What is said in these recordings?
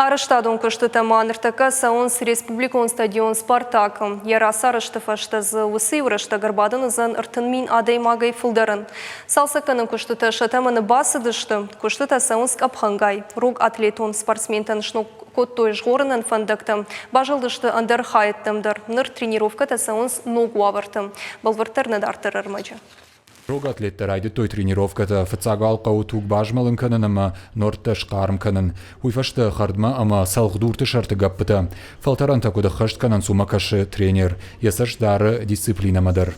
Арӕзтадон куыстытӕ ма ныртӕккӕ цӕуынц республикон стадион «Спартак»-ы. Йӕ рацарӕзты фӕстӕ дзы уыцы иу рӕстӕг ӕрбадын уыдзӕн 30 000 адӕймагӕй фылдӕрӕн. Цалцӕггӕнӕн куыстытӕ сӕ тӕмӕны бацыдысты. Куыстытӕ цӕуынц къӕпхӕнгай. Рог атлетон спортсментӕн сног кодтой згъорынӕн фӕндӕгтӕ, базылдысты ӕндӕр хайӕдтӕм дӕр. Ныр тренировкӕтӕ цӕуынц ног уавӕрты. Бӕлвырддӕр нӕ дарддӕр ӕрмӕджы. Рог атлеттӕ райдыдтой тренировкӕтӕ, фыццаг уал хъӕуы туг базмӕлын кӕнын ӕмӕ норттӕ схъарм кӕнын. Уый фӕстӕ хӕрдмӕ ӕмӕ цӕлхдурты сӕрты гӕппытӕ. Фӕлтӕрӕнтӕ куыд ӕххӕст кӕнынц, уымӕ кӕсы тренер. Йӕ цӕст дары дисциплинӕмӕ дӕр.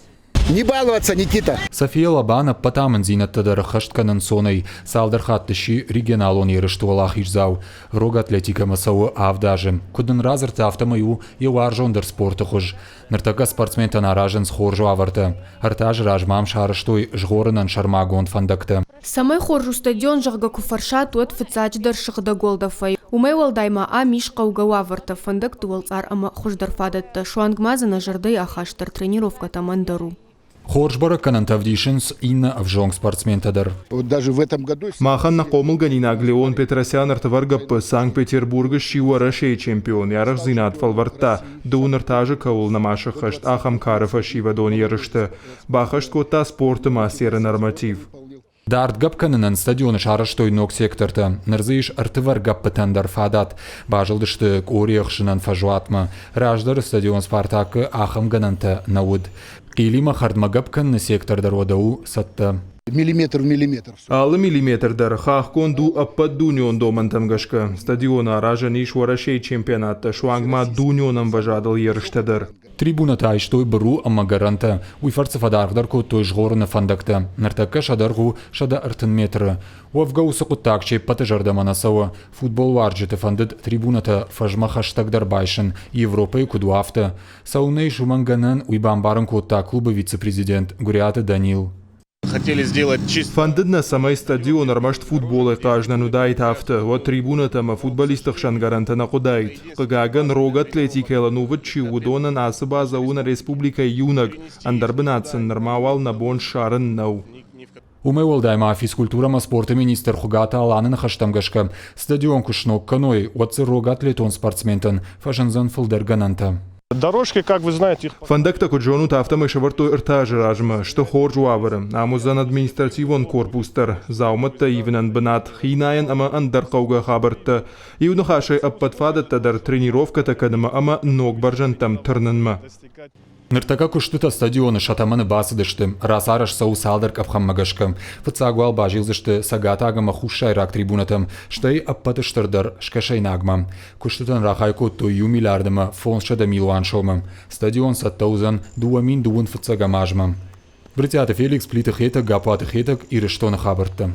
Не баловаться, Никита! София Лобан ӕппӕт амынддзинӕдтӕ дӕр ӕххӕст кӕны ӕнцонӕй. Цалдӕр хатты сси регионалон ерысты уӕлахиздзау. Рог атлетикӕмӕ цӕуы авд азы. Куыд нын радзырдта, афтӕмӕй у йӕ уарзондӕр спорты хуыз. Ныртӕккӕ спортсментӕн аразынц хорз уавӕртӕ. Ӕртӕ азы размӕ ам сарӕзтой згъорынӕн сӕрмагонд фӕндӕгтӕ. Цӕмӕй хорз у стадион, зӕгъгӕ, куы фӕрсат, уӕд фыццаджыдӕр сыгъдӕг уӕлдӕфӕй. Уымӕй уӕлдай ма ам ис хъӕугӕ уавӕртӕ, фӕндӕгты уӕлцъар ӕмӕ хуыздӕр фадӕттӕ, суанг ма дзы нӕ зӕрдӕйы ахаст дӕр тренировкӕтӕм ӕндӕр у. Хорз бӕрӕггӕнӕнтӕ ӕвдисынц иннӕ ӕвзонг спортсментӕ дӕр. Махӕн нӕ хъомылгӕнинаг Леон Петросян ӕртывӕргӕппы Санкт-Петербургы сси Уӕрӕсейы чемпион, йӕ арӕхстдзинад фӕлвӕрдта, дыууын ӕртӕ азы кӕуыл нӕма сыххӕст, ахӕм кары фӕсивӕдон ерысты. Баххӕст кодта спорты мастеры норматив. Дард гӕпп кӕнынӕн стадионы сарӕзтой ног сектортӕ. Ныр дзы ис ӕртывӕр гӕппытӕн дӕр фадат. Базылдысты къори ӕхсынӕн фӕзуатмӕ. Раздӕры стадион «Спартак»-ы ахӕм гӕнӕнтӕ нӕ уыд. Хъилимӕ хӕрдмӕ гӕпп кӕныны сектор дӕр уӕдӕ у цӕттӕ. Миллиметр в миллиметр. Алы миллиметр дӕр хаххгонд у ӕппӕт дунеон домӕнтӕм гӕсгӕ. Стадионы аразӕн ис Уӕрӕсейы чемпионаттӕ, суанг ма дунеон ӕмвӕзадыл ерыстӕ дӕр. Трибунӕтӕ айстой быру ӕмӕ гӕрӕнтӕ. Уый фӕрцы фӕдаргъдӕр кодтой згъорыны фӕндӕгтӕ. Ныртӕккӕ сӕ дӕргъ у 130 метры. Уӕвгӕ уыцы хъуыддаг се ппӕты зӕрдӕмӕ нӕ цӕуы. Футболуарзджыты фӕндыд трибунӕтӕ фӕзмӕ хӕстӕгдӕр байсын, Европӕйы куыд у, афтӕ. Цӕуылнӕ ис уымӕн гӕнӕн, уый бамбарын кодта клубы вице-президент Гуыриаты Данил. Хотели сделать чисто. Фӕндыд нӕ, цӕмӕй стадион ӕрмӕст футболӕй хъазынӕн уыдаид афтӕ, уӕд трибунӕтӕ ӕмӕ футболистты хсӕн гӕрӕнтӕ нӕ хъуыдаид. Хъыгагӕн, рог атлетикӕйыл ӕнувыд чи у, уыдонӕн ацы базӕ у нӕ республикӕйы иунӕг, ӕндӕр бынат сын нырма уал нӕ бон ссарын нӕу. Уымӕй уӕлдай ма физкультурӕ ӕмӕ спорты министр Хуыгаты Аланы ныхӕстӕм гӕсгӕ, стадион куы сног кӕной, уӕд дзы рог атлетон спортсментӕн фӕзындзӕн фылдӕр гӕнӕнтӕ. Дорожки, как вы знаете, их Фӕндӕгтӕ, куыд зонут, афтӕмӕй сӕвӕрдтой ӕртӕ азы размӕ, сты хорз уавӕры. Ам уыдзӕн административон корпус дӕр, дзаумӕттӕ ивынӕн бынат, хинайӕн ӕмӕ ӕндӕр хъӕугӕ хабӕрттӕ. Иу ныхасӕй, ӕппӕт фадӕттӕ дӕр тренировкӕтӕ кӕнынмӕ ӕмӕ ног бӕрзӕндтӕм тырнынмӕ. Ныртӕккӕ куыстытӕ стадионы сӕ тӕмӕны бацыдысты. Рацарӕзт цӕуы цалдӕр къӕпхӕнмӕ гӕсгӕ. Фыццаг уал базилдзысты цӕгатаг ӕмӕ хуссайраг трибунӕтӕм, стӕй ӕппӕты стырдӕр скӕсӕйнагмӕ. Куыстытӕн рахай кодтой иу миллиард ӕмӕ 500 милуан сомы. Стадион цӕттӕ уыдзӕн 2025 азмӕ. Брытъиаты Феликс, Плиты Хетӕг, Гаппуаты Хетӕг, Ирыстоны хабӕрттӕ.